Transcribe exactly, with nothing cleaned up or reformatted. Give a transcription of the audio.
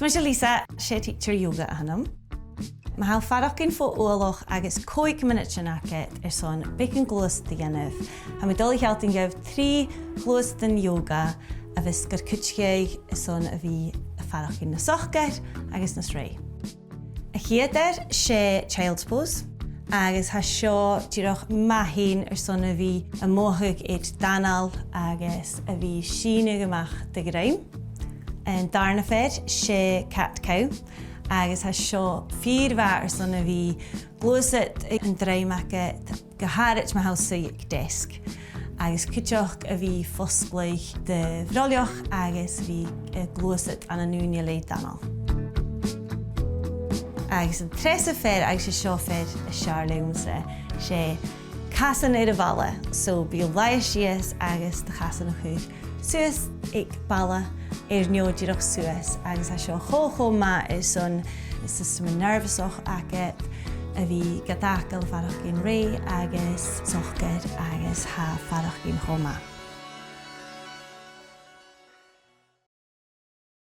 Is mise Lisa, 's e tidsear yoga a th' annam. Ma tha thu a' faireachdainn fo uallach agus còig mionaidean agad airson beagan gluasad a dhèanamh, tha mi a' dol a shealltainn dhuibh trì gluasadan yoga a bhios gar cuideachadh airson a bhith a' faireachdainn nas socair agus nas rèidh. A' chiad fhear, 's e Child's Pose, agus tha seo dìreach math fhèin airson a bhith a' mothachadh air d' anail agus a bhith a' sìneadh a-mach do dhruim. An dàrna fear, 's e Cat Cow, agus tha seo fìor mhath airson a bhith a' gluasad an druim agad, gu h-àraid ma tha thu suidhe aig deasg, agus cuideachd a bhith a' fosgladh do bhroilleach agus a bhith a' gluasad ann an ùine le d' anail. Agus an treasa fear, agus 's e seo fear as fheàrr leamsa, 's e casan air a' bhalla, so bidh thu a' laighe sìos agus do chasan a chur suas aig balla air neo dìreach suas, agus tha seo cho, cho math airson an system nervous agad a bhith gad fhàgail a' faireachdainn rèidh agus socair agus tha a' faireachdainn cho math.